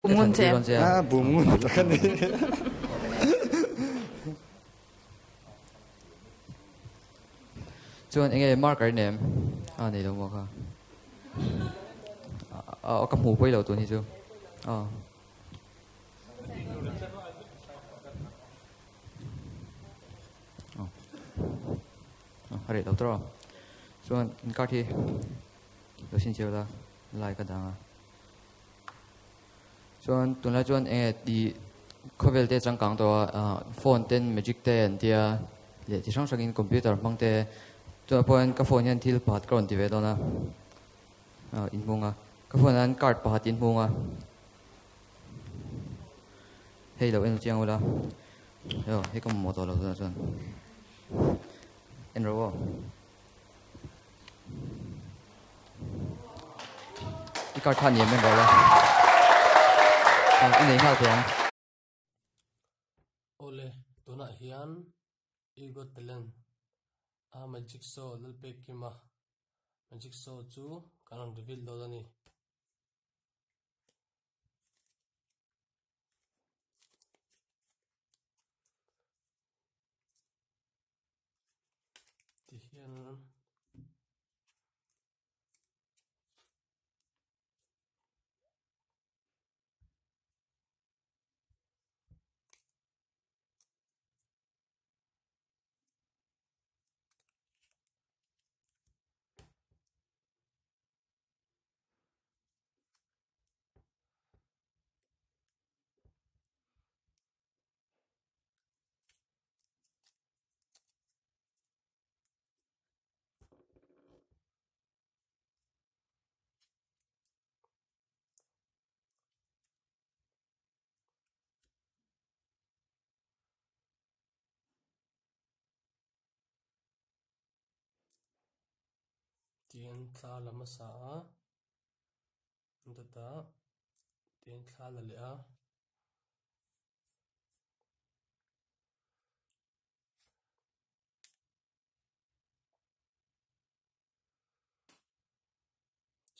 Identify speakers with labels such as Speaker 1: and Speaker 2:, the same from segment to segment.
Speaker 1: Bum ngun che em?
Speaker 2: Ah, bum ngun tak a ni.
Speaker 3: Chuan enge marker nem? A nei lo maw kha. A ka hmu pawih lo tun hi chu. A. A reh lo tawh. Chuan in card hi lo sin chiau la lai ka dang a. Chuan tunlai chuan enge tih khawvel te changkang tawh a phone ten magic te an tia leh chi hrang hrang in computer hmang te chuan pawh hian ka phone hian thil pakhat ka rawn ti ve dawn a in hmung a ka phone ah hian card pakhat in hmung a hei lo en chiang ula aw hei ka mamawh tawh lo tunah chuan en rawh aw. I card kha a ni em em rawh la. I nei nghal thei ang.
Speaker 4: Awle, tunah hian I Got Talent a Magic Show Lalpekima Magic Show chu kan rawn reveal dawn a ni. Ti hian Tihian thla la hmasa a, an dawtah tihian thla la leh a.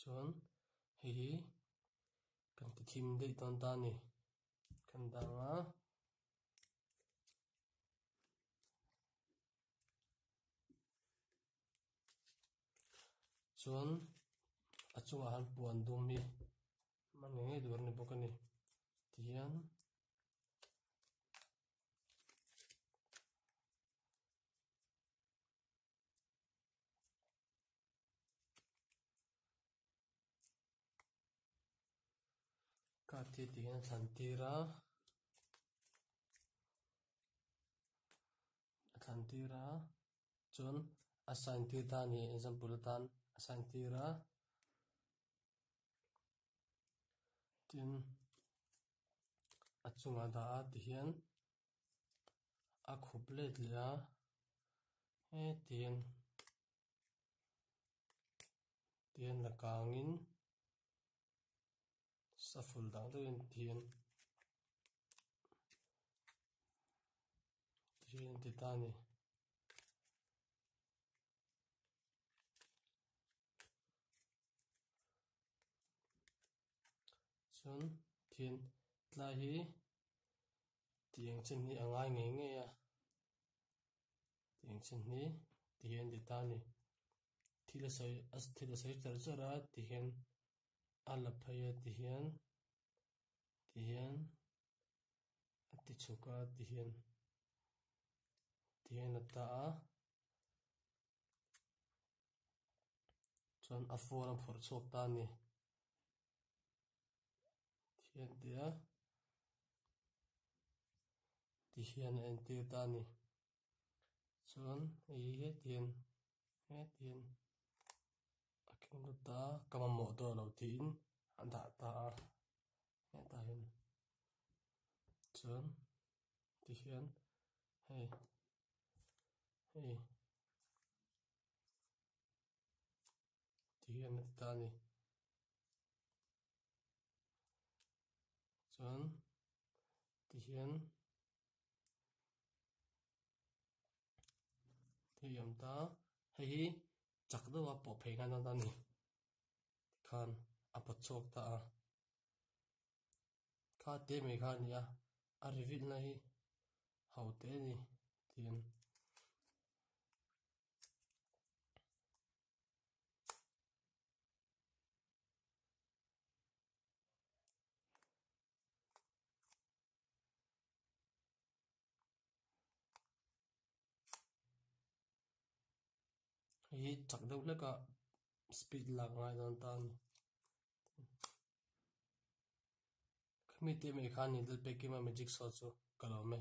Speaker 4: Chuan hei hi kan ti thim daih dawn ta a ni kan dang a. Chuan a chungah han puan dum hi hman ngei ngei tur a ni bawk a ni tihian. Card hi tihian a thlan tir a a thlan tir a chuan a sign tir ta a ni example atan a sign tir a tin a chungah dah a tihian a khup let leh a hetiang tihian la kangin shuffle dang deuhin tihian tihian an ti ta a ni. Chuan thian tlai hi tiang chin hi a ngai ngei ngei a tiang chin hi ti hian ti ta a ni thil a sawi thil a sawi char char a ti hian a la phei a ti hian ti hian a ti chhuk a ti hian ti hian a ta a. Chuan a phone a phawrh chhuak ta a ni. Thian tia ti hian a entir ta a ni. Chuan hei hi hetiang hetiang a keng lut ta a ka mamawh dawn lo tiin a dah ta a hetah hian chuan ti hian hei hei. Ti hian a ti ta a ni. Chuan ti hian thei awm ta hei hi chak deuh a pawh phei ngan a ni tikhan a pawt chhuak ta a. Kha te mai kha a ni a, a reveal na hi ho te a ni tiin. Hei hi chak deuh hlek a speed lak ngai dawn ta a ni. Khami te mai khan ni Lalpekima magic show chu ka lawm e.